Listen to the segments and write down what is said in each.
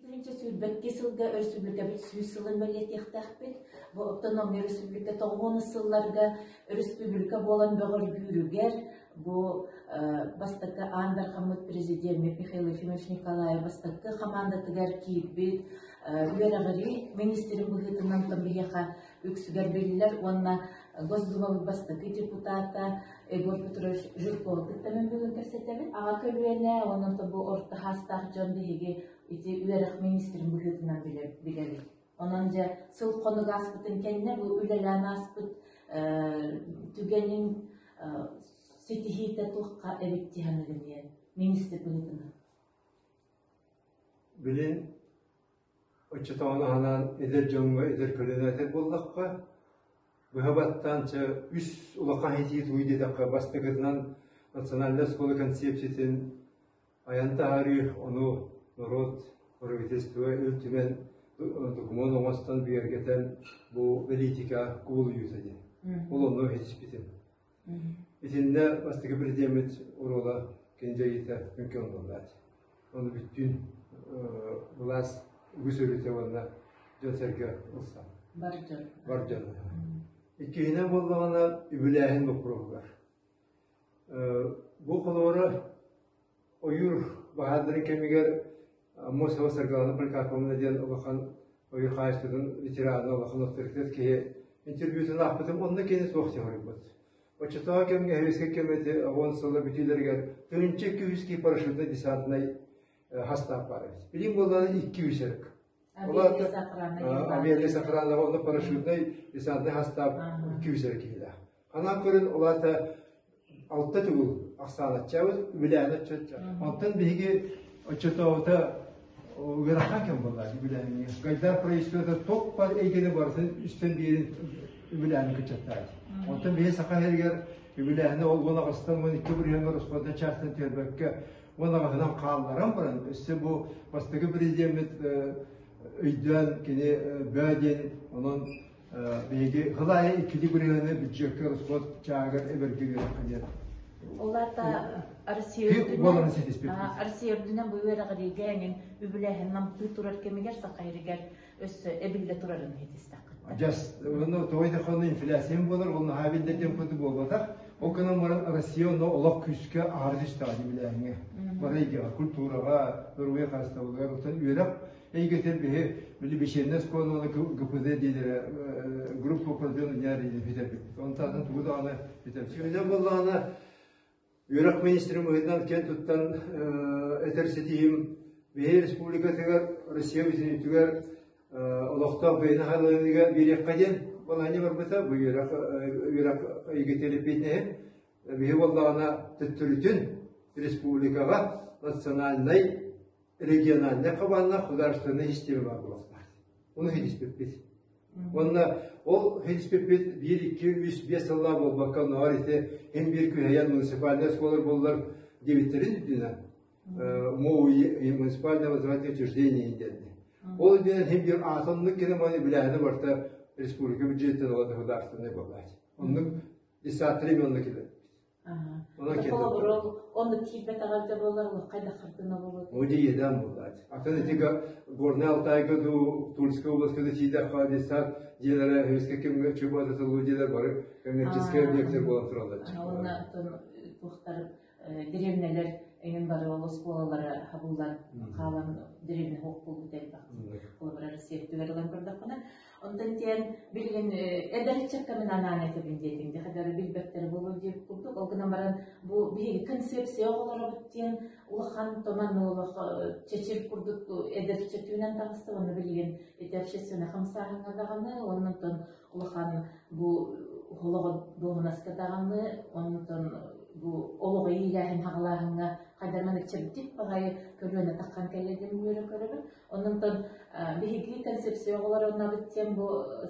2022 сылга өрөспүүбүлүкэбит 100 сылын бэлиэтиэхтээхпит. Бу автономнай өрөспүүбүлүкэ 90 сылларга өрөспүүбүлүкэ буолан бөҕөргүүрүгэр бу бастакы аан дархаммыт президеммит Михаил Ефимович Николаев бастакы хамаандатыгар киирбит үөрэҕирии министрин быһыытынан биһиэхэ үксүгэр биллэр уонна Госдумабыт бастакы депутата Егор Петрович Жирковы кытта мин бүгүн кэпсэтэбин. Аҕа көлүөнэ уонна бу орто хаастаах дьон биһиги ити үөрэх министрин быһыытынан билэбит. Онон дьэ сыл-хонук ааспытын кэннэ бу үлэлээн ааспыт түгэнин ситиһиитэ туохха эбит дии саныыгын диэн министр быһыытынан. Билин оччотооҕуна анаан эдэр дьоҥҥо эдэр көлүөнэ этэр буоллахха, быһа баттаан чэ үс улахан этии тугуй диэтэххэ, бастакытынан национальнай оскуола концепциятын айан таһаарыы, ону норуот правительство Ил Түмэн докумуон оҥостон бигэргэтэн бу бэлиитикэ кубулуйуута диэн. Ол онно ситиспитим. Итиннэ бастакы президеммит оруола кини дьайыыта мүҥкэ оҥоһуллаат. Ону бүттүүн былаас үгүс өрүтэ уонна дьон-сэргэ ылсан. Бар дьон. Бар дьон. Иккиһинэн буоллаҕына үбүлээһин боппуруоһугар. Бу холобура ойуур баһаардарын кэмигэр Аммосова Саргылана Поликарповна диэн улахан ойуур хаһаайыстыбатын ветерана, улахан авторитет киһи интервьютун аахпытым, онно кини суох дьаһайбыт. Оччотооҕу кэмҥэ Сэбиэскэй кэм ити уон сыла бүтүүлэригэр 1200 киһи парашютнай десантнай хастаах баар эбит. Билин буоллаҕына 200 эрэ. Авиалес охранаҕа онно парашютнай десантнай хастаах 200 эрэ киһилээх. Ханаан көрөн ол аата алта төгүл ахсаан аччаабыт, үбүлээһин оччо. Онтон биһиги оччотооҕута ыарахан кэм буолла үбүлээһиҥҥэ. Гайдар правительствота топ бар эйгэни барытын үстэн биэрин үбүлээһини кыччаттаат. Онтон биһи Саха сиригэр үбүлээһини ол 18-тан 12 бырыһыаҥҥа расходна частан түһэрбэккэ 18-ынан хаалларан баран өссө бу бастакы президеммит өйдөөн кини бөө диэн онон биһиги сыл аайы иккилии бырыһыаны бюджекка расход чааһыгар эбэргэ үөрэххэ диэн Ол аата Россия үрдүнэн Россия үрдүнэн бу үөрэҕириигэ эҥин үбүлээһин намтыы турар кэмигэр Саха сиригэр өссө эбиллэ турарын иһитистэххит. Дьас, онно тоҕо диэххэ инфляция буолар, ол наһаа биллэр диэн курдук буолбатах. Ол гынан баран Россия онно олох күүскэ аһары түстэҕэ үбүлээһиҥҥэ. Бары эйгэҕэ, культураҕа, доруобуйа харыстабылыгар, оттон үөрэх эйгэтигэр биһи били вечерняя школа уонна ГПД диилэрэ группа определенных дня бүтэрбиппит. Онтон тугу даҕаны бүтэрбит. Сүрүнэ буоллаҕына Үөрэх министрин быһыытынан киэн туттан этэр ситиһиим биһи республикатыгар Россия бүтүнүүтүгэр олохтоох бэйэни хайаларыныга биэриэххэ диэн балаһыанньа барбыта. Бу үөрэх үөрэх эйгэтигэр эппиэтинэһин биһи буоллаҕына төттөрүтүн республикаҕа национальнай региональнай хабааннаах художественнай система баар буолуохтаах. Ону ситиспиппит. Уонна ол ситиспиппит биир, икки, үс, биэс сыллаах буолбакка, оннооҕор ити иһин биир күһэйэн муниципальнай оскуолалар буоллар диэбиттэрин үрдүнэн МОУИ муниципальное образовательное учреждение диэн. Ол үрдүнэн иһин биир аатаннык кини маны билээһини барыта республика бюджеттен олорор государственнай буоллааччы. Оннук десятый онно кэлэр. Холобур, оннук киирбэтэҕэ буоллар хайдах хартыына буолуо? О дьиэдэн буоллааччы. Атын итигэ Горнай Алтайга дуу, Тульскай областка да тиийдэххэ детсад дьиэлэрэ өскө кэмҥэ чубатытыллуу дьиэлэр бары коммерческай объектар буолан тураллар. Уонна туохтар дэриэбинэлэр эҥин бары ол оскуолалара хабыллан хаалан дэриэбинэ суох буолбут элбэх. Холобур, Россия өттүгэр ылан көрдөххүнэ Онтон диэн билигин эдэр ыччакка мин анаан этэбин диэтиҥ дии хадары билбэттэрэ буолуо диэбит курдук. Ол гынан баран бу биһиги концепция оҕолоробут диэн улахан томан олох чэчир курдук эдэр ыччат үүнэн таҕыста уонна билигин ити общественнай хамсааһыҥҥа даҕаны уонна онтон улахан бу олоҕо дуоһунаска даҕаны онтон бу олоҕу иилээһин хаҕалааһыҥҥа хайдах маннык чэбдик баҕайы көлүөнэ таххан кэллэ диэн үөрэ көрөбүн. Онон биһиги концепция оҕолороннобут диэн бу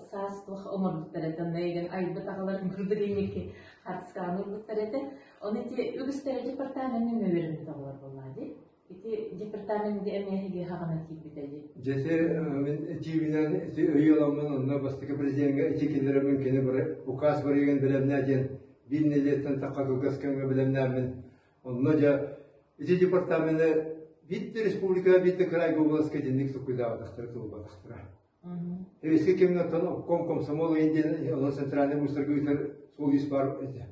саас туох оҥорбуттар этэ, онно эйигин айбыт аҕаларын курдук инники хартыскаҕын ылбыттар этэ. Ону ити үгүстэрэ департамент үөрэммит оҕолор буоллаҕа дии. Ити департамент эмиэ эһиги хаҕана киирбитэ дии. Дьэти мин этиибинэн ити өйү ыламмын онно бастакы президеҥҥэ ити киллэрэммин кини указ барыйыгын бэлэмнээ диэн биир нэдиэлэттэн тахха кылгас кэмҥэ бэлэмнээммин онно дьэ ити департамены Биир республика, биир кыраай областка итинник суккуйдаабатахтара, туолбатахтара. Эбиэскэ кэмҥэ оттон обком комсомол диэн онон центральный мустарга ыытар суол-иис баар этэ.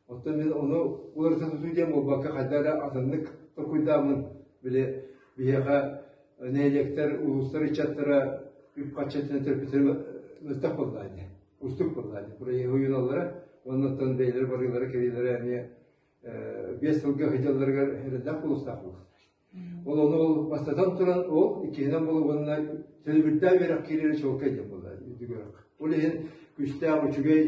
Оттон мин ону уларыта тутуу диэн буолбакка хайдах эрэ атыннык толкуйдааммын били биһиэхэ нэһилиэктэр, улуустар ыччаттара үп-харчы өттүнэн төрөппүттэрэ мөлтөх буоллаҕа дии, уустук буоллаҕа дии. Проеһы уйуналлара уонна оттон бэйэлэрэ барыылара-кэлиилэрэ эмиэ 5 сылга сылдьалларыгар эрэллээх буолуохтаах буолуохтаах. Ол ону ол бастатан туран ол иккиһинэн буолуо уонна төлөбүрдээх үөрэх киирэрэ чуолкай диэн буолла үрдүк үөрэх. Ол иһин күүстээх үчүгэй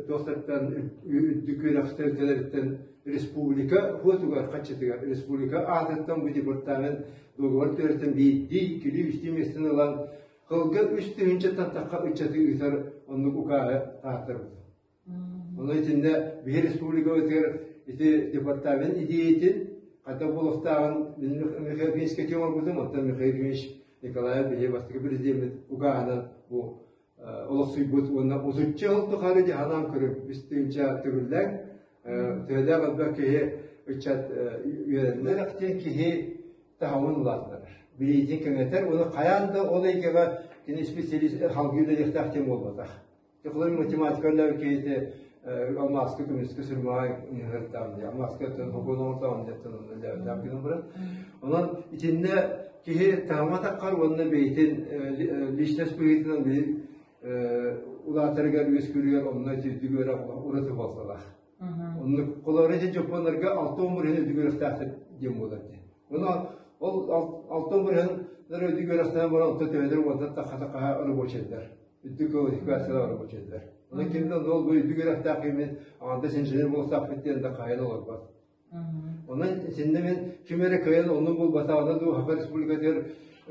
туохтартан үрдүк үөрэх тэрилтэлэриттэн республика хуотугар хаччытыгар республика аатыттан бу департамент договор түһэртэн биирдии, иккилии, үстүү миэстэни ылан сылга 3 тыһыынчаттан тахха ыччаты ыытар оннук укааһы таһааттарбыт. Ону итиннэ биһи республикабытыгар ити департамент идиэйэтин хайдах буолуохтааҕын Михаил Ефимовичка оҥорбутум, оттон Михаил Ефимович Николаев биһи бастакы президеммит угааһынан бу олохсуйбут уонна 30 сыл тухары дьаһанан көрүҥ үс тыһыынча төгүллээн төһөлөөх элбэх киһи ыччат үөрэннэ диэн киһи таһымын улаатыннарар, билиитин кэҥэтэр уонна хайаан да ол эйгэҕэ кини специалист салгыы үлэлиэхтээх диэн буолбатах. Тохлор математика киһити алмааска көмүскэ сүрмаҕа ыҥыртаам дии, алмааска хокуон оҥортоон диэттэн онно гынан баран. Онон итиннэ киһи таһыма таххар уонна бэйэтин личность быһыытынан били улаатарыгар, үөскүүрүгэр онно итирдик үөрэх ураты буолсалаах. Оннук холоро ити дьоппуоннарга 60 бырыһын үрдүк үөрэхтээхтэр диэн буолар дии. Ону ол 60 бырыһын үрдүк үөрэхтэнэн баран онто төһөлөр уонтан тахха тахха рабочайдар. Үрдүк квалификациялаах рабочайдар. Онон ким да ол бу үрдүк үөрэхтээх киһи аҥардас инженер буолсаахпыт диэн да хаайан олорбот. Онон итиннэ мин ким эрэ кыайан оннун булбатаҕына дуу, Саха Республикатыгар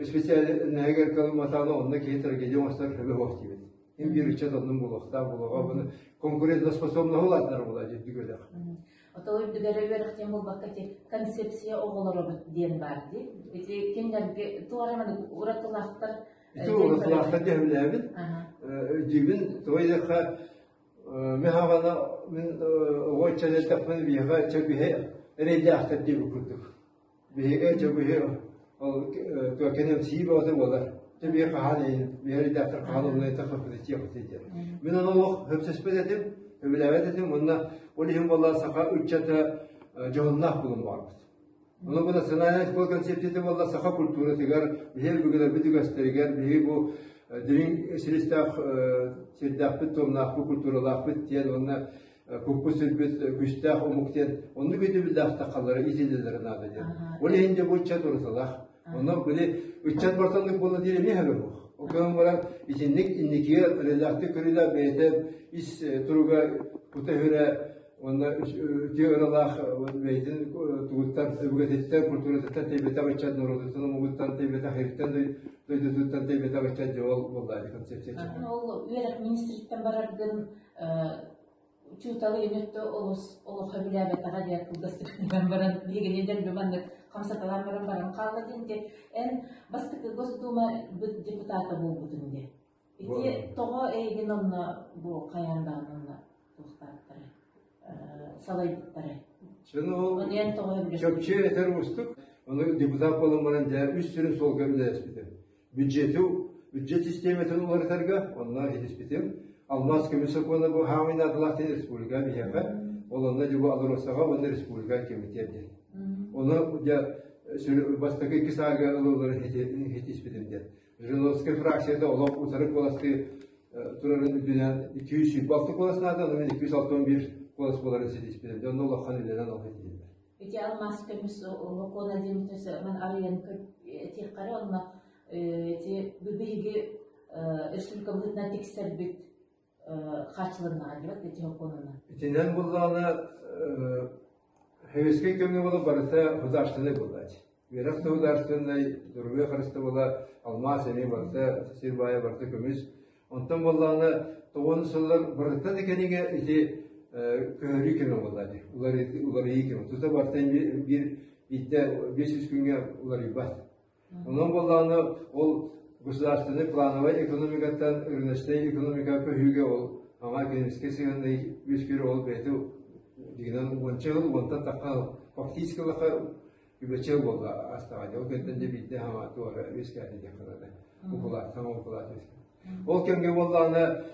специальноһыгар кылымматаҕына онно киһи трагедия оҥостор сөбө суох диибит. Ким биир ыччат оннун булуохтаах буолуоҕа, буну конкурентоспособноһу улаатынар буолаа үрдүк үөрэх. Ото үрдүгэр үөрэх диэн буолбакка ити концепция оҕолоробут диэн баар дии. Ити кинилэргэ туох эрэ уратылаахтар Ити уратылаахтар диэбилээбит. Дьиибин тоҕо диэххэ мин хаҕана мин оҕо ыччат эттэхпинэ биһиэхэ чөбүһэ эрэйдээхтэр диэбит курдук. Биһиги чөбүһэ ол кэнэмсийии бөҕөтө буолар. Чэ биһи хаһан биһи эрэйдээхтэр хаһан онно этэх диэн. Мин ону олох хөпсөспөт этим, сөбүлээбэт этим уонна ол иһин буолла саха ыччата дьоһуннаах буолан баҕарбыт. Ону бу национальнай школа концепцията буолла саха культуратыгар, биһиги өбүгэлэрбит үгэстэригэр, биһиги бу дириҥ силистээх сирдээхпит, туомнаахпыт, культуралаахпыт диэн уонна куппут сүрбүт күүстээх омук диэн оннук өйдөбүллээх тахаллара итиллэллэрэ наада диэн. Ол иһин дьэ бу ыччат уратылаах. Онно били ыччат бартаннык буолла диир эмиэ сөбө буох. Ол гынан баран итинник инникигэ эрэллээхтик көрүүлээх бэйэтэ ис туруга кута-сүрэ уонна үтүө ыралаах бэйэтин тугуттан өбүгэтиттэн культуратыттан тэйбэтэх ыччат норуотуттан омугуттан тэйбэтэх ириттэн дойдутуттан тэйбэтэх ыччат дьэ ол буоллаа концепция Ол үөрэх министриттэн бараргын учууталы өнөттө олус олохо билээбэтэҕэ диэн кылгастык баран биһигини дэлби маннык хамсаталаан баран баран хаалла диэн эн бастакы Госдума депутата буолбутун диye. Ити тоҕо эйигин онно бу хайаан даҕаны онно туохтааттары салайбыттары? Чын ол чопчу этэр уустук. Ону депутат буолан баран дьэ үс сүрүн суолга үлэлэспитим. Бюджети бюджет систиэмэтин уларытарга онно иһиспитим. Алмаас көмүс сокуона бу хаамый наадалаах диэн республика биһиэхэ. Ол онно дьэ бу АЛРОСАҕа уонна республика комитет диэн. Ону дьэ бастакы икки саага ылылларын иһитиспитим диэн. Жириновскай фракцията олох утары куоластыы турарын үрдүнэн 226 куолас наада, ону мин 261 куолас буоларын ситиспитим. Дьонно улахан үлэнэн ол ситиһиллэр. Ити алмаас көмүс локуона диэн ман арыйан этиэххэ онно ити биһиги республика быһыытынан тиксэрбит хааччылыннаҕа диэбэт ити сокуонунан. Итинэн буллаҕына Советскай кэмҥэ буола барыта художественнай буоллааччы. Үөрэх да художественнай, доруобуйа харыстабыла, алмаас эмиэ барыта, сир баайа барыта көмүс. Онтон буоллаҕына тоҕуон сыллар барыта да кэриҥэ ити көһөрүү кэмэ буолла дии, уларыйыы кэмэ. Тута барыта биир биирдэ 500 күҥҥэ уларыйбат. Онон буоллаҕына ол государственнай плановай экономикаттан рыночнай экономика көһүүгэ ол ама экономическай сыһыаннай үөскүүр ол бэйэтэ дигинэн уонча сыл уонтан тахха фактически үбэчэл буолла астаҕа дии. Ол кэнниттэн дьэ биирдэ хаҥа туора үөскээтэ диэххэ наада. Укулаат, саҥа укулаат үөскээтэ. Ол кэмҥэ буоллаҕына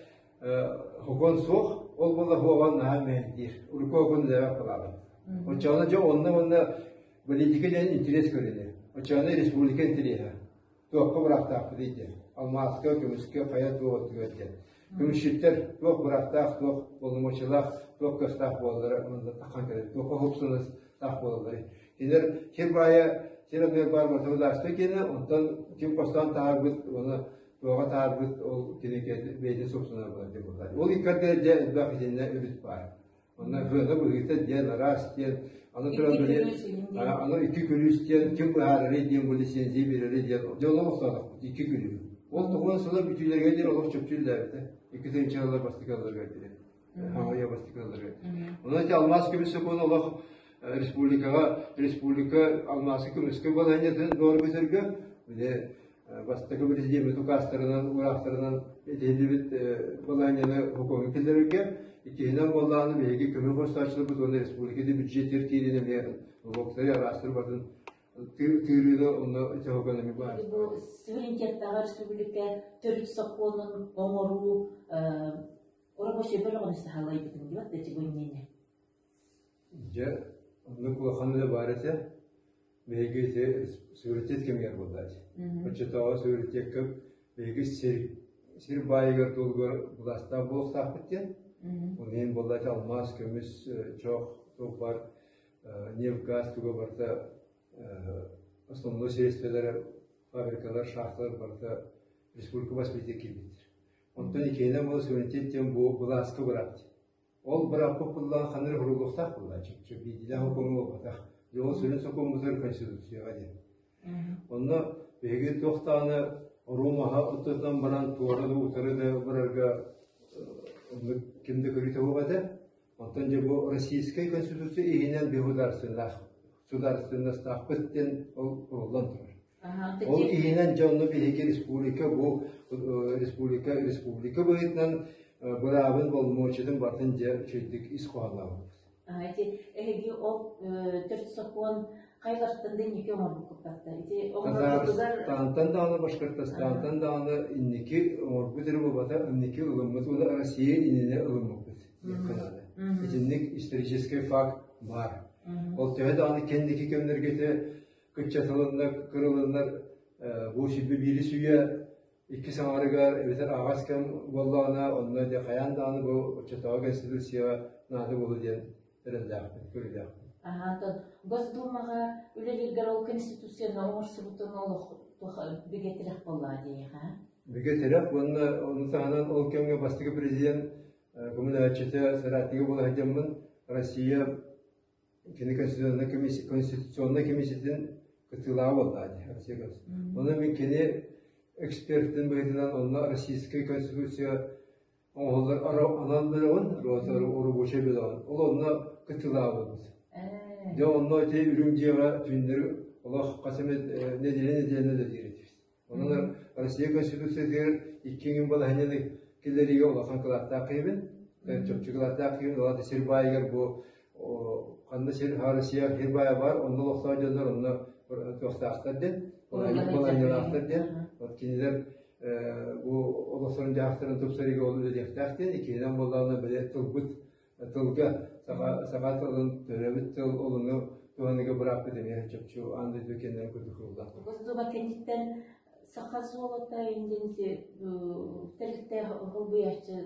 хокон суох, ол буолла хуоҕан наһаа мэһэйдиир. Урукку хокон үлэҕэ кылаабат. Оччоҕуна дьэ онно уонна политика диэн интерес көрүнэ. Оччоҕуна республика интэриэһэ. Туохха быраактаахпытый диэн. Алмааска, көмүскэ, хайа туох өттүгэр диэн. Көмүсчүттэр туох быраактаах, туох полномочиялаах, туох кыахтаах буолаллара онно таххан кэлэр. Туохха хоһупсунастаах буолалларый. Кинилэр сир баайа, сир анныгар баар барыта киэнэ, онтон ким хостоон таһаарбыт, уонна туоҕа таһаарбыт ол кини бэйэтин собственнай буолар диэн буолар. Ол иккэрдэ дьэ элбэх итиннэ үбүт баар. Онно кыана быһыыта диэн араас диэн аны туран били аны икки күлүүс диэн ким быһаарарый диэн бу лицензия биэрэрий диэн дьэ олох охсоотохпут икки күлүүһү. Ол туһунан сыла бүтүүлэргэ диэн олох чопчу үллээбитэ. Икки тыһыынчалар бастакыларыгар диэн. Хаҥайа бастакыларыгар. Онон ити алмаас көмүс сокуон олох республикаҕа республика алмааска көмүскэ балаһыанньатын бөҕөргөтөргө били бастакы президеммит указтарынан, уураахтарынан этиһиллибит балаһыанньаны сокуоҥҥа киллэрэргэ, иккиһинэн буоллаҕына биһиги көмө хостооччуларбыт уонна республика бюджетигэр киирин эмиэ налогтары араастары батын тыырыыны онно итиһогон эмиэ баар. Бу суверенитеттааҕы республика төрүт сокуонун оҥоруу рабочий бөлөҕүн саһалайбытын диэбэт да тигуннини. Дьэ, оннук улахан үлэ баар этэ. Биһиги ити суверенитет кэмигэр буоллааччы. Оччотооҕу суверенитекка биһиги сир, сир баайыгар туолугар былаастаах буолуохтаахпыт диэн. Ол иһин буоллааччы алмаас, көмүс, чох, туох баар, нефть, газ туга барыта основной средстволара, фабрикалар, шахталар барыта республика бас билиитигэр киирбиттэр. Онтон иккиһинэн буола суверенитет диэн бу былааска быраап Ол бырааппыт буоллаҕа ханна эрэ уһуллуохтаах буоллаҕа чопчу биирдиилээх сокуоҥҥа буолбатах. Дьэ ол сүрүн сокуоммутугар Конституцияҕа диэн. Онно биһиги туох даҕаны оруу маһа оттотон баран туора да утары да барарга оннук ким да көрүүтэ суох этэ. Оттон дьэ бу Российскай Конституция иһинэн государственнаах судаарыстыбаннастаахпыт диэн ол уруллан турар. Ол иһинэн дьэ онно биһиги республика бу республика республика быһыытынан быраабын боломуочуйатын барытын дьэ үчүгэйдик ис хоһооннообуппут. Ити эһиги ол төрт сокуон хайлартан да инники оҥорбуккуттар. Ити оҥорбутугар Казахстантан даҕаны Башкортостантан даҕаны инники оҥорбут эрэ буолбата инники ылыммыт уонна Россия иннинэ ылыммыппыт диэххэ наада. Итинник исторический факт баар. Ол төһө даҕаны кэнники кэмнэргэ ити кыччатылыннар, кырылыннар бу сүүрбэ биирис үйэ иккис аҥарыгар эбэтэр аҕас кэм буоллаҕына, онно дьэ хайаан даҕаны бу оччотооҕу Конституцияҕа наада буолуо диэн эрэллээхпин, көрүүлээхпин. Аха, Госдумаҕа үлэлииргэр ол Конституцияны оҥорсубутун олох бигэ тирэх буоллаҕа диэхэ. Бигэ тирэх уонна ону таһынан ол кэмҥэ бастакы президент көмөлөһөөччүтэ соратнига буола сылдьаммын Россия Кини конституционнай комиссиятын кыттыылааҕа буоллаҕа дии, Россия Онон мин кини экспертин быһыытынан онно Российскай Конституция оҥоһуллар анал бөлөҕүн, рабочай бөлөҕүн, ол онно кыттыылааҕа буолбут. Дьэ онно ити үрүҥ дьиэҕэ түүннэри олох хас эмэ нэдиэлэ нэдиэлэ үлэлиир этибит. Онон Россия Конституциятыгар икки иҥин балаһыанньаны киллэриигэ улахан кылааттаах киһибин. Чопчу кылааттаах киһибин. Ол сир баайыгар бу ханна сир Россия сир баайа бар, онно олохтоох дьоннор онно туохтаахтар диэн, балаһыанньалаахтар диэн. Вот кинилэр бу олохторун дьаһахтарын тупсарыыга ол үлэлиэхтээх диэн. Иккиһинэн буоллаҕына били тылбыт тылга саха саха тылын төрөөбүт тыл олуну туһаныыга бырааппыт эмиэ чопчу аан дойду кэннинэн курдук ылла. Госдума кэнниттэн саха золото иннинти тэрилтэ холбуйааччы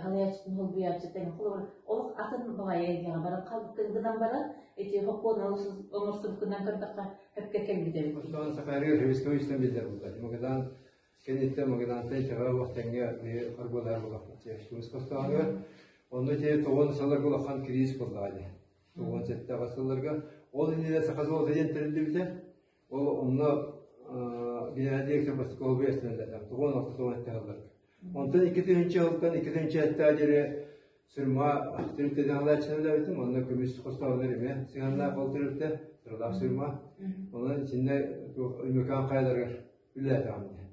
халаяччытын холбуйааччы тэҥ холобур олох атын баҕайы эйгэҕэ баран гынан баран ити хокуон оҥорсубуккунан көрдөххө хөпкө кэлбит эбит. Оттон Сахария Ревискевичтан биллэр буолла. Магадан Кэнниттэн Магадантай итэҕэл олох тэҥҥэ биһи харбыалаһар буоллахпыт көмүс хостооһунугар. Онно ити тоҕон сылларга улахан кризис буоллаҕа дии. 97 сылларга. Ол иннинэ Саха золото диэн тэриллибитэ. Ол онно генеральный директор бастакы объясняллар. Тоҕон алта тоҕон сылларга. Онтон 2000 сылтан 2007 диэри Сырма тэрилтэтин халааччыларбытым, онно көмүс хостооһунар эмиэ сыһыаннаах ол тэрилтэ, сыралаах Сырма. Онон итиннэ Өймөкөөн хайаларыгар үлэлээтэҕим дии.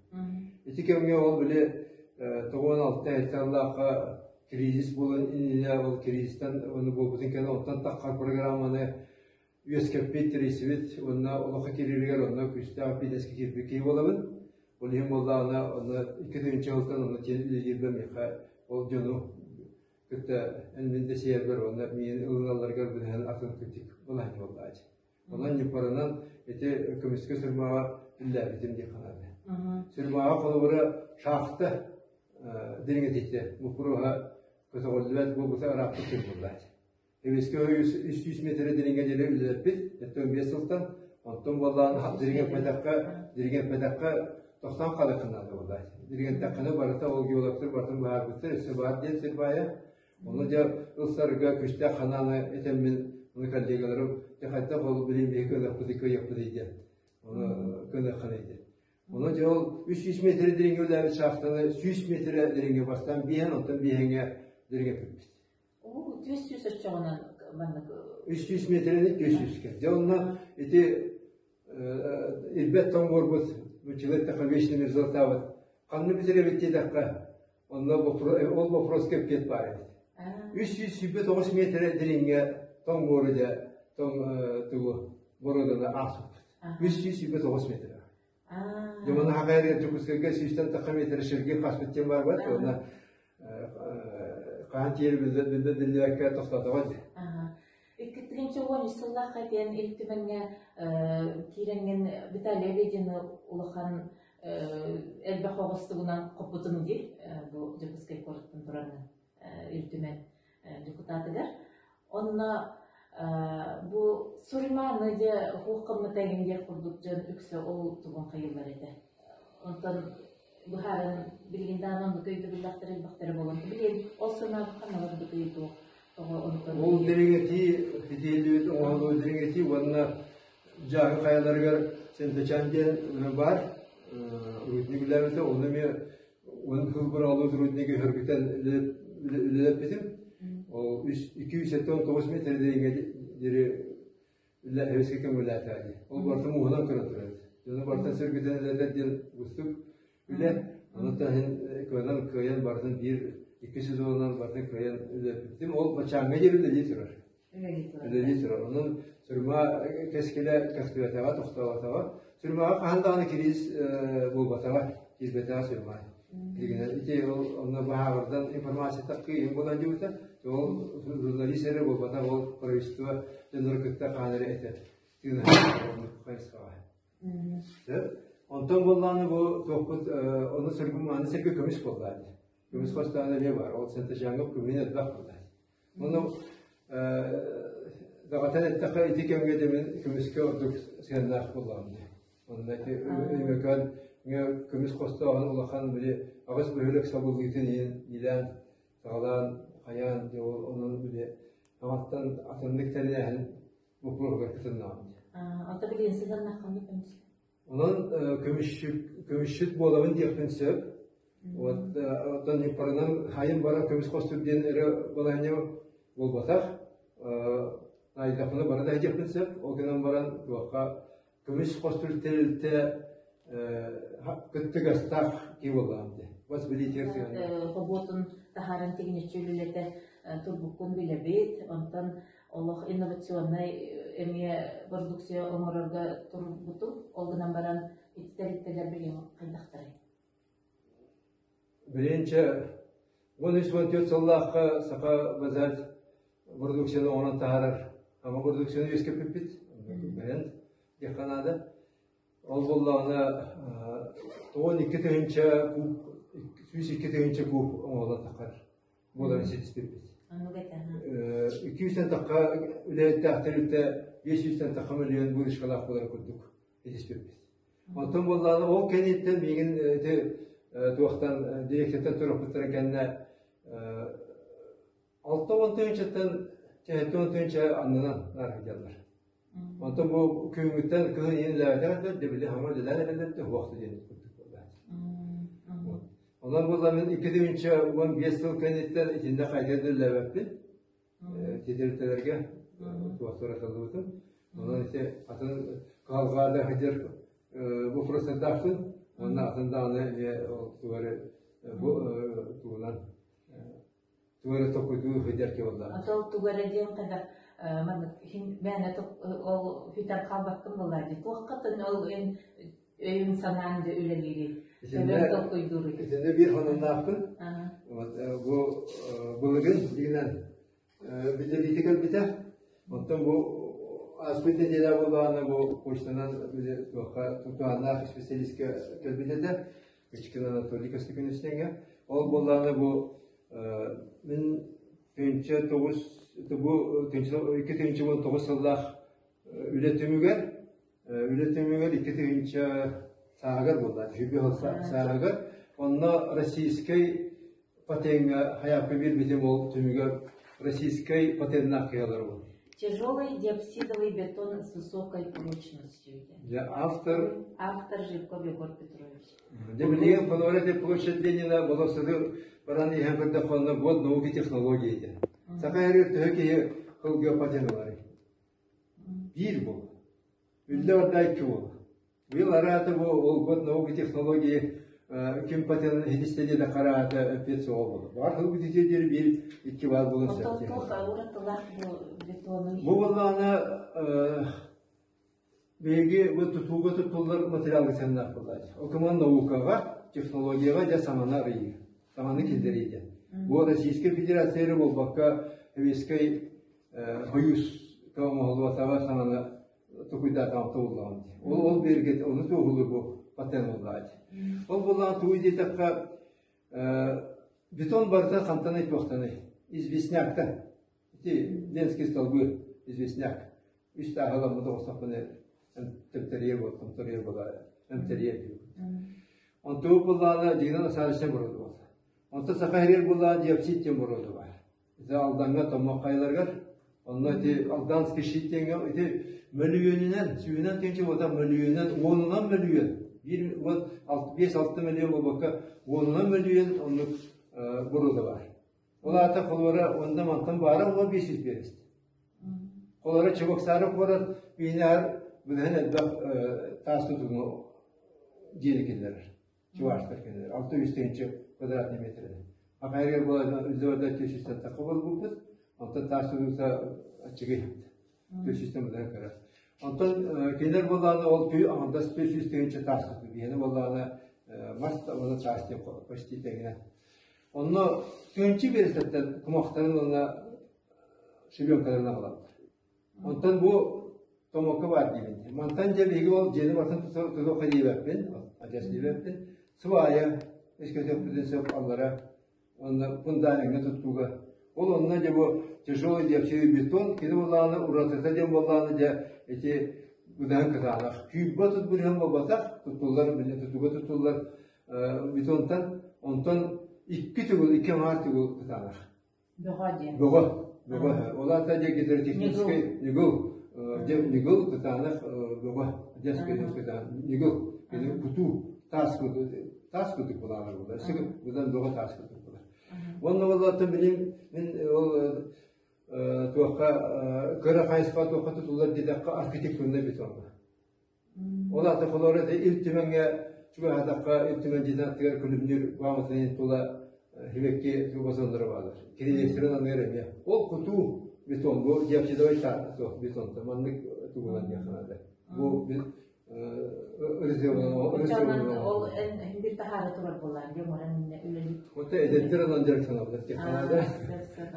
Ити кэмҥэ ол били 96 гектарлаахха кризис буолан иннинэ ол кризистан оны буолбутун кэннэ онтон таххар программаны үөскэппит, тэрийсибит уонна олоххо киирэригэр онно күүстээх эппиэтинэскэ киирбит киһи буолабын. Ол иһин буоллаҕына, онно 2000 сылтан онно тиийэн үлэлиирбэр миэхэ ол дьону кытта эн да сиэрбэр уонна миин ылыналларыгар быһан атын кырдьык балаһанньа буоллааччы. Онон ньыппарынан ити көмүскэ сырмаҕа үллээбитим диэх ханаада. Сырмаҕа холобура шахта дириҥэтиитэ боппуруоһа көтөҕүллүбэт буолбута ырааппыт сир буоллааччы. Эмискэ 300 метрэ дириҥэ диэри үлэлэппит, өттөн 5 сылтан, онтон буоллаан дириҥэппэтэххэ, дириҥэппэтэххэ тохтоон хаалыаххын наада буоллааччы. Дириҥэттэххинэ барыта ол геологтар барытын быһаарбыттар, өссө баар диэн сир баайа. Ону дьэ ылсарга күстээх ханааны этэммин, ону коллегаларым дьэ хайдах ол билин биһи кыаныахпытый кыайыахпытый диэн, ону кыаныаххыный диэн. Ону дьэ ол 300 метрэ дириҥэ үлээбит шахтаны 100 метрэ дириҥэ бастаан биэһэн, онтон биэһэҥҥэ дириҥэппиппит. Уу, 300 оччоҕунан маннык 300 метрэни 400-кэ. Дьэ онно ити ирбэт тоҥ буорбут нууччалыы эттэххэ вечный мерзлотабыт ханна бүтэрэбит диэтэххэ онно ол вопроска эппиэт баар эбит. 329 метрэ дириҥҥэ тоҥ буору дьэ тоҥ тугу боруоданы ааспыппыт. 329 метрэ. Дьэ манна хахайарыгар Дьокуускайга сүүстэн тахха метрэ шерги хаспыт диэн баар бат уонна хаһан тиийэр биллэ биллибэккэ тохтоотоҕо дии. Иккитинчи уон үс сыллаахха диэн Ил Түмэҥҥэ киирэҥҥин Виталий Ледины улахан элбэх оҕустугунан хоппутун дии бу Дьокуускай куораттан тураҥҥын Ил Түмэн дьокутаатыгар. Онно бу Суриманы дьэ хуоххаммыта эҥин диэх курдук дьон үксэ ол тугун хайыыллар этэ. Онтон быһааран билигин даҕаны оннук өйдөбүллээхтэр элбэхтэрэ буолан билигин ол санаабыкка наларбыт ыйытыы тоҕо онтон Ол дириҥэтии итииллибит оҥоһуллубут дириҥэтии уонна Дьааҥы хайаларыгар Сэнтэчээн диэн баар рудник үлээбитэ онно эмиэ уон сыл быраҕыллыбыт руднигы сөргүтэн үлэлэппитим. Ол 279 метр диэри үлэ эбискэ көҥүлээтэ дии. Ол барыта мууһунан көрөн турар. Дьону барытын сөргүтэн үлэлэтэр диэн уустук үлэ. Ону таһын кыанан кыайан барытын биир икки сезонунан барытын кыайан үлэлэппитим. Ол бачааҥҥа диэри үлэлии турар. Үлэлии турар. Онон сурьма кэскилэ кэхтибэтэҕэ, тохтооботоҕо. Сурьмаҕа хаһан даҕаны кириис буолбатаҕа, киирбэтэҕэ сурьма. Билигин ити ол онно баһааҕырдан информация кыйын буолан дьыбыта. Ол журналист эрэ буолбатах, ол правительство дьоннору кытта хаан эрэ этэ. Хайысхаҕа. Сөп. Онтон буоллаҕына бу туохпут ону сөргүм аны сэргэ көмүс буоллаа дии. Көмүс хостооно эмиэ бар. Ол Сентажаҥҥа көмүһүн элбэх буоллаа. Ону даҕатан эттэххэ ити кэмҥэ да мин көмүскэ ордук сыһыаннаах буоллаҕым дии. Онно ити Өймөкөөн көмүс хостооһун улахан били аҕыс бөһүөлэк сабыллыытын иһин иилээн саҕалаан хайаан дьэ ол онон били аҕаттан атыннык тэринээһин боппуруоһугар кытыннаҕым дии. Ата билигин сыһыаннааххын көмүскэ? Онон көмүсчүт көмүсчүт буолабын диэхпин сөп. Вот оттон ньыппарынан хайын баран көмүс хостур диэн эрэ балаһыанньа буолбатах. Наайдахпына бары да диэхпин сөп. Ол гынан баран туохха көмүс хостур тэрилтэ кыттыгастаах киһи буоллаҕым дии. Бас билиитигэр сыһыаннаах. Хобуотун таһааран тигинэччи үлэлэтэ турбуккун билэбит. Онтон олох инновационнай эмиэ продукция оҥорорго турбутум. Ол гынан баран ити тэрилтэлэр билигин хайдахтарый? Билигинчэ 13-14 сыллаахха саха базальт продукцияны оҥорон таһаарар ама продукцияны үөскэппиппит бренд диэххэ наада. Ол буоллаҕына 92 тыһыынча куб 102 тыһыынча куб оҥоһуллан таххар буоларын ситиспиппит. 200 тахха үлэһиттээх тэрилтэ 500 тахха мөлүйүөн выручкалаах буолар курдук ситиспиппит. Онтон буоллаҕына ол кэнниттэн миигин ити туохтан дирекцияттан туруохпуттарын кэннэ 60 тыһыынчаттан 70 тыһыынча аннынан наарыйдаллар. Онтон бу күһүҥҥүттэн кыһын иһин үлэлээбэтэхтэр, дебили хаҥа үлэлээн эрэллэр туһуохта диэн курдук буоллааччы. Онон буолла мин 2015 сыл кэнниттэн итиннэ хайдах да үлэлээбэппин. Тиэтэлтэлэргэ туохтара саллыбытым. Онон ити атын кыһалҕа да сылдьар вопростардаахпын. Уонна атын даҕаны эмиэ ол тугу эрэ бу тугунан тугу эрэ толкуйдуу сылдьар киһи буоллаҕа. Ата ол тугу эрэ диэн хайдах? Маннык иһин мээнэ ол бүтэн хаалбаккын буоллаа дии. Туоххатын ол эн өйүн санаан да үлэлиирий? Төбөҥ толкуйдууруй? Итиннэ биир хонуннаахпын. Вот бу былырыын дигинэн биллэриитэ кэлбитэ. Оттон бу ааспыт нэдиэлэ буоллаҕына бу почтанан били туохха тутааннаах специалистка кэлбит этэ. Кычкин Анатолий Костыкиновичтеҥҥэ. Ол буоллаҕына бу мин тыынча тоҕус бу 2019 сыллаах үлэ түмүгэр үлэ түмүгэр 2000 сааһыгар буолла 105 сааһыгар онно российскай патеҥҥа хайаапка биэрбитим ол түмүгэр российскай патеннаах кыһалар буолла. Тяжелый диоксидовый бетон с высокой прочностью. Я автор. Автор Жирков Егор Петрович. Дьэ билигин холобура площадь Ленина болосуду баран иһэн көрдөххө год науки технологии диэн. Саха эрэр төһө киһи кылгыа патеналары. Биир буол. Үллэ барда икки буол. Быйыл араата бу ол год науки технологии ким патенын иһитистэ диэтэ хараата эппиэт суоҕа буолар. Баҕар хыл бүтүтүө диэри биир икки баар буолуон сөп. Бу буоллаҕына Биһиги бу тутууга туттуллар материалга сыһыаннаах буоллааччы. Окуман наукаҕа, технологияҕа дьэ саҥаны арыйыы, саҥаны киллэрии диэн. Бу Российскай Федерация эрэ буолбакка, Советскай Союзка оҥоһуллубатаҕа саҥаны тукуйдаатаҕым тобуллаҕым дии. Ол ол биэргэ ону туоһулуур бу патент буоллааччы. Ол буоллаҕа тугуй диэтэххэ, бетон барыта хантан туохтаный? Известняктан. Ити Ленский столбы известняк. Үс тааһыламмыт оҕустахпына эмтэрийэ буол, буола, эмтэрийэ диибит. Онтубут буоллаҕына дьиҥинэн осадочнай боруода буолла. Онтон саха иһигэр буоллаҕына диоксид диэн боруода баар. Ити Алдаҥҥа Томмох хайаларыгар, онно ити Алданский щит диэҥҥэ ити мөлүйүөнүнэн, сүүһүнэн тыһыынча буолта мөлүйүөнүнэн, уонунан мөлүйүөн, биир уон биэс-алта мөлүйүөн буолбакка, уонунан мөлүйүөн оннук боруода баар. Ол аата холуора онно мантан баара уон биэс биэрэстэ. Холуора Чебоксары куорат биинээр быдаһын элбэх таас тутууну диэри киллэрэр. Чувашстар киллэрэр. 600 тыһыынча квадратный метр. Акайрга буолан үллэ 400 тахха буолбуппут. Онтон таас тутуута аччыгый. 400 быдаһын кыра. Онтон кинилэр буоллаҕына ол түү аҥардас 400 тыһыынча таас тутуу. Биһиэнэ буоллаҕына мас уонна таас диэн почти тэҥинэн. Онно тыынчы биэрэстэттэн кумахтарын уонна щебенкаларын аҕалаллар. Онтон бу томокко баар диибин. Мантан дьэ биһиги ол дьиэни барытын тутуохха диэбэппин, адьас диэбэппин. Сыбаайа өскөтөхпүтүн сөп аллара уонна фундамеҥҥа туттууга. Ол онно дьэ бу тяжелый диоксидный бетон кини буоллаҕына уратыта диэн буоллаҕына дьэ ити быдаһын кытаанах. Күүрбэ тут бырыһан буолбатах, туттуллар, тутууга туттуллар бетонтан онтон икки төгүл икки аҥаар төгүл кытаанах. Бөҕө диэн. Бөҕө. Бөҕө. Ол аата дьэ гидротехническэй ньыгыл. Дьэ ньыгыл кытаанах бөҕө. Дьэ кытаанах ньыгыл. Кутуу таас кутуу таас кутук булаалар буолар. Быдан бөҕө таас кутук булар. Уонна ол билим мин ол туохха кыра хайысха туохха тутуллар диэтэххэ архитектурнай бетонга. Ол аата холоро ити Ил Түмэҥҥэ чугаһаатахха Ил Түмэн дьиэтин аттыгар күлүмнүүр бааматын тула сибэкки базоннара бааллар. Кирилиэстэрин аныгар эмиэ. Ол кутуу бетон, бу диоксидовай суох бетонтан маннык тугунан диэххэ наада. Бу Ол эн бир таһаара турар буоллаан диэн оран үлэлиир. Ота эдэрдэр онон дьарыктаналлар диэххэ наада.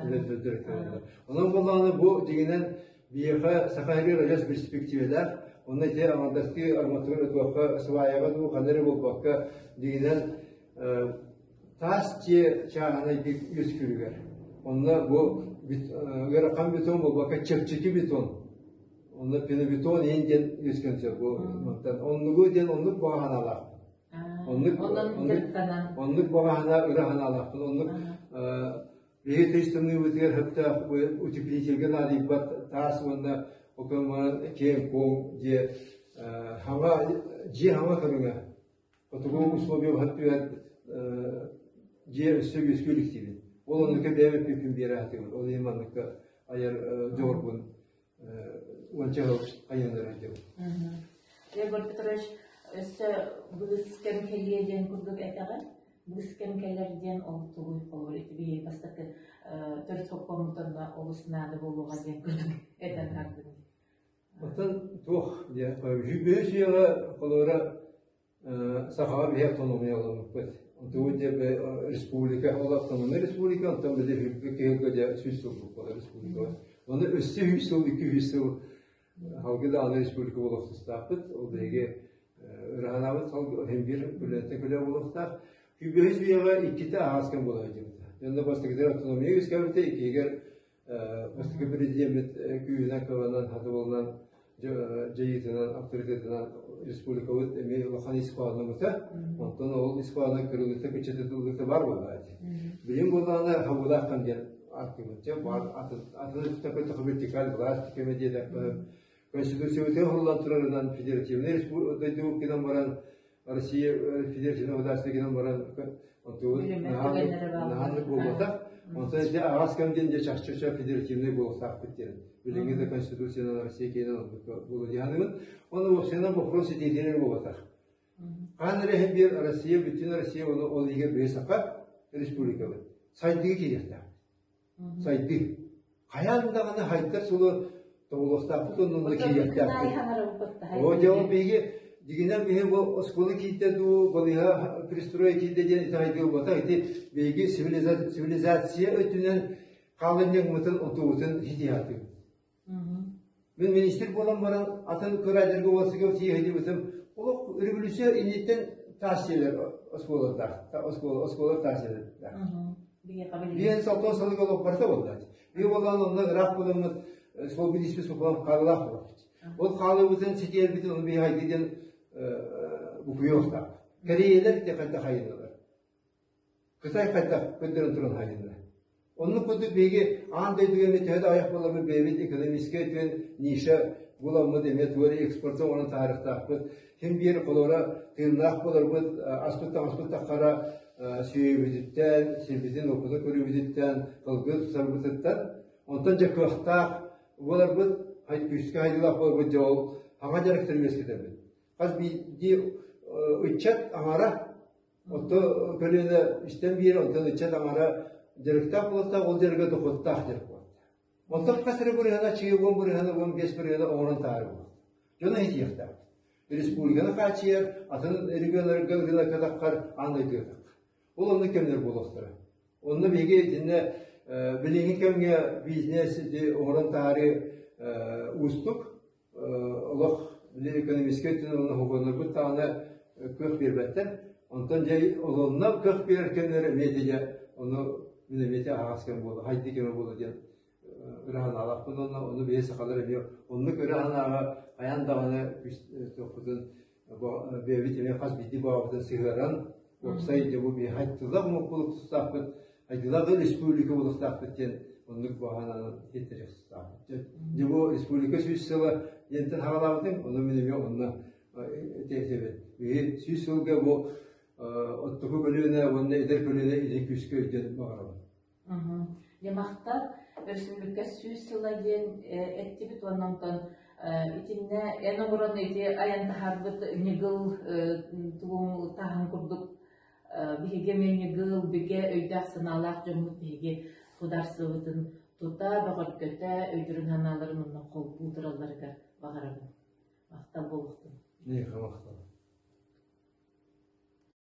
Эдэрдэр дьарыктаналлар. Онон буоллаҕына бу дьиҥинэн Биһиэхэ Саха сиригэр адьас перспективэлээх, онно ити аҥардастыы арматура туохха сваяҕа дуу ханна эрэ буолбакка, дьиҥинэн таас дьиэ чааһынай үөскүүрүгэр. Онно бу ыарахан бетон буолбакка чэпчэки бетон, онно пенобетон иһин диэн үөскүөн сөп бу мантан. Оннугу диэн оннук баҕа санаалаах. Оннук оннук баҕа санаа ыра санаалаахпын. Оннук Биһиги тыйыс тымныыбытыгар сөптөөх утеплительгэ наадыйбат таас уонна окуоманан киэҥ-куоҥ дьиэ хаҥа дьиэ хаҥа көрүҥэ хотугу условия түһэн дьиэ өссө үөскүү илик диибин. Ол оннука бэйэм эппиппин биэрэ сатыыбын. Ол иһин манныкка айар дьоҕурбун уонча сыл айаннара сылдьабын. Егор Петрович, өссө быыс кэм кэлиэ диэн курдук этэҕин. Быыс кэм кэлэр диэн ол тугуй холобур ити биһиги бастакы төрүт хоппоммутанна олус наада буолуоҕа диэн курдук. Этэн хардын. Оттон туох диэ үһүс үйэҕэ холобура сахаҕа биһи автономия ылыммыппыт. Онтубут дьэ республика ол автономия республика онтон били үрдүк киһилгэ дьэ сүүс сыл буолла республика. Оны өссө 100 сыл, 200 сыл халгы даҕаны республика буолуохтаахпыт. Ол биһиги ыраһанаабыт хин бир күлэнтэн күлэ буолуохтаах. Күбүһүс үйэҕэ иккитэ аһаас кэм буола сылдьыбыта. Дьонно бастакытыгар автономия үөскээбитэ, иккиһигэр Бастакы президеммит күүһүнэн кыланан, хатыбылынан, дьайыытынан, авторитетынан республикабыт эмиэ улахан ис хоһоонноммута. Онтон ол ис хоһооно кырылыыта, кыччатытыллыыта бар буолла ити. Билим буоллаҕына хабылаах кэм диэн ааттыыбын. Чэ, бар атын атын өттүттэн вертикаль власть кэмэ диэтэхпин Конституциябытыгар хуллан турарынан федеративнай дойду гынан баран Россия федеративнай государство гынан баран онтубут наһааннык буолбатах. Онтон ити аҕас кэм диэн дьэ чахчы федеративнай буолуохтаахпыт диэн. Билиҥҥи да конституциянан Россия киэнэ буолуо диһаныгын. Оны уопсайынан вопрос итиитинэн буолбатах. Хаан эрэ биир Россия, бүтүн Россия оны ол иһигэр бэйэ саха республикабыт. Сайдыы киириэхтээх. Сайдыы. Хайаан даҕаны хайдар сылы тобулуохтаахпыт уонна киириэхтээхпит. Оо, дьэ ол биһиги дьиҥинэн биһи бу оскуола киирдэ дуу, балыыһа пристрой киирдэ диэн итэҕэйдии буолбатах. Ити биһиги цивилизация өттүнэн хаалынньаҥмытын, отуубутун ситиһэхтибит. Мин министр буолан баран атын кыраайдарга уолсуга тиийэ олох революция инниттэн таас дьиэлэр оскуолалардаах, оскуола, оскуолалар таас дьиэлэрдээх. Биэн солтон сылык олох барыта буолла. Биир буолан онно ыраах буоламмыт сол билиспит сопулан хаалылаах буолбут. Ол хаалыбытын ситиэрбитин ону биһиги диэн букуйуохтаах. Кэриэйэлэр те хайдах айыннылар. Кытай хайдах көрдөрөн туран хайынна. Оннук курдук биһиги аан дойдуга эмиэ төһө да аҕыйах буоламмыт бэйэбит экономическай өттүнэн ниша буламмыт эмиэ тугу эрэ экспорта оҥорон таһаарыахтаахпыт. Ким биир холобура тыыннаах буоларбыт, аспыт таҥаспыт таххара сүөһүбүтүттэн, сирбитин уопутун көрүүбүтүттэн, кылгы тутарбытыттан, онтон дьэ кыахтаах буоларбыт, күүскэ хайдылаах буоларбыт дьэ ол саҥа дьарыктары үөскэтэрбит. Хас биирдии ыччат аҥара Отто көлүөнэ истэн биэр, онтон ыччат аҥара дьарыктаах буолуохтаах, ол дьарыга дохуоттаах дьарык буолуохтаах. Онтон хас эрэ бырыһыана, чыйы 10 бырыһыана, 15 бырыһыана оҥорон таһаарар буолуохтаах. Дьону иһитиэхтээх. Республиканы хааччыйар, атын регионнарга ырыынакка таххар, аан дойдуга таххар. Ол оннук кэмнэр буолуохтара. Онно биһиги итиннэ билиҥҥи кэмҥэ бизнес ити оҥорон таһаарыы уустук, олох били экономическай өттүнэн уонна хокуоннарбыт даҕаны кыах биэрбэттэр. Онтон дьэ олонно кыах биэрэр кэмнэр эмиэ дьэ ону мин эмиэ аһаҕас кэм буола, хайдыы кэмэ буола диэн ыраһанаалаахпын уонна ону биһи сахалар эмиэ оннук ыраһанааҕа хайаан даҕаны туохпутун бэйэбит эмиэ хас биирдии баҕабытын сыһыаран уопсай дьэ бу биһи хайдылах омук буолуохтаахпыт айдылах республика буолуохтаахпыт диэн оннук баҕанан иһиттэриэх тустаахпыт. Дьэ бу республика 100 сыла диэнтэн хаалаабытым, ону мин эмиэ онно этээтэбин. Биһи 100 сылга бу оттоку көлүөнэ уонна эдэр көлүөнэ илин күүскэ өйдөн баҕарабын. Дьэ махтал, өрөспүүбүлүкэ 100 сыла диэн эттибит уонна онтон итиннэ эн оҥорон ити айан таһаарбыт ньыгыл тугуҥ тааһын курдук биһиги эмиэ ньыгыл бигэ өйдөөх-санаалаах дьоммут биһиги судаарыстыбабытын тута, бөҕөргөтө, өйдөрүн-санааларын онно холбуу туралларыгар баҕарабын. Махтал буолуохтун. Эйиэхэ махтал.